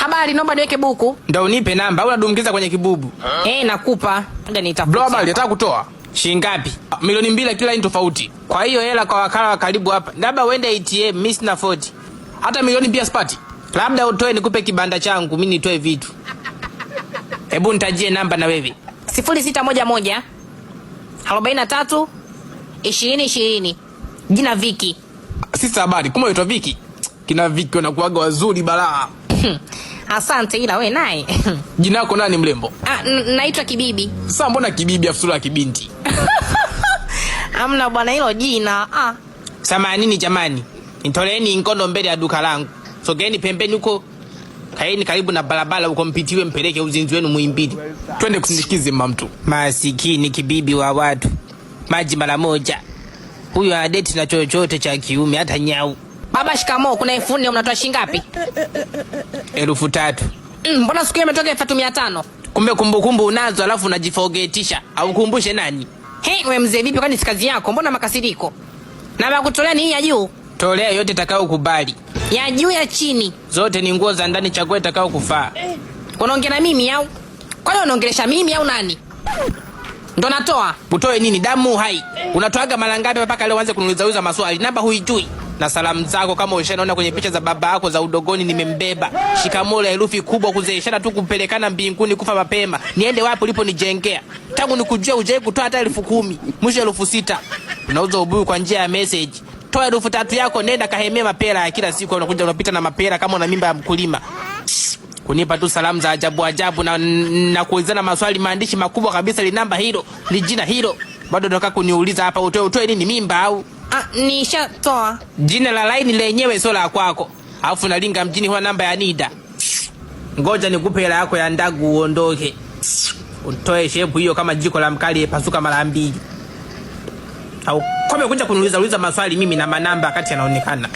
Habari, naomba niweke buku. Ndio unipe namba au unadumkiza kwenye kibubu? Eh, nakupa. Ngoja nitafute. Bro, habari, nataka kutoa Shilingi ngapi? 2,000,000 kila ni tofauti. Kwa hiyo hela kwa wakala wa karibu hapa. Labda uende ATM, mimi sina 40. Hata milioni pia sipati. Labda utoe nikupe kibanda changu, mimi nitoe vitu. Hebu nitajie namba na wewe. 0611 43 20 20. Jina Viki. Sisa habari, kumbe unaitwa Viki. Kina Viki wanakuaga wazuri balaa. Asante, ila we naye. Jina lako nani mrembo? Ah, naitwa Kibibi. Sasa mbona kibibi afu sura ya kibinti? Amna bwana hilo jina. Ah. Samanini jamani. Nitoleeni ngono mbele ya duka langu. Sogeeni pembeni huko. Kaeni karibu na barabara huko mpitiwe mpeleke uzinzi wenu Muhimbili. Twende kusindikize mamtu. Masikini kibibi wa watu. Maji mara moja. Huyu adeti na chochote cha kiume hata nyau. Baba shikamoo, kuna 4,000 mnatoa shilingi ngapi? 3,000. Mbona siku hiyo imetoka 3,500? Kumbe kumbukumbu unazo alafu unajifogetisha. Au kumbushe nani? He, we mzee vipi kwani si kazi yako? Mbona makasiriko? Na bakutolea ni hii ya juu. Tolea yote itakayokubali. Ya juu ya chini. Zote ni nguo za ndani, chagua itakayokufaa. Unaongea na mimi au? Kwani unaongelesha mimi au nani? Ndo natoa. Utoe nini? Damu hai. Unatoaga mara ngapi mpaka leo uanze kuniuliza maswali? Namba huijui. Na salamu zako kama ushanaona kwenye picha za baba yako za udogoni nimembeba. Shikamoo la herufi kubwa kuzeeshana tu kupelekana mbinguni kufa mapema. Niende wapi uliponijengea? Tangu nikujue hujai kutoa hata 10,000, mwisho 6,000. Unauza ubuyu kwa njia ya message. Toa 3,000 yako nenda kahemea mapera ya kila siku unakuja unapita na mapera kama una mimba ya mkulima. Kunipa tu salamu za ajabu ajabu na kuulizana maswali maandishi makubwa kabisa, linamba hilo, lijina hilo. Bado unataka kuniuliza hapa utoe nini mimba au? Ah, nishatoa. Jina la line lenyewe sio la kwako. Alafu nalinga mjini huwa namba ya NIDA. Ngoja nikupe hela yako ya ndagu uondoke. Utoe shepu hiyo kama jiko la mkali pasuka mara mbili. Au kome kuja kuniuliza uliza maswali mimi na manamba kati yanaonekana.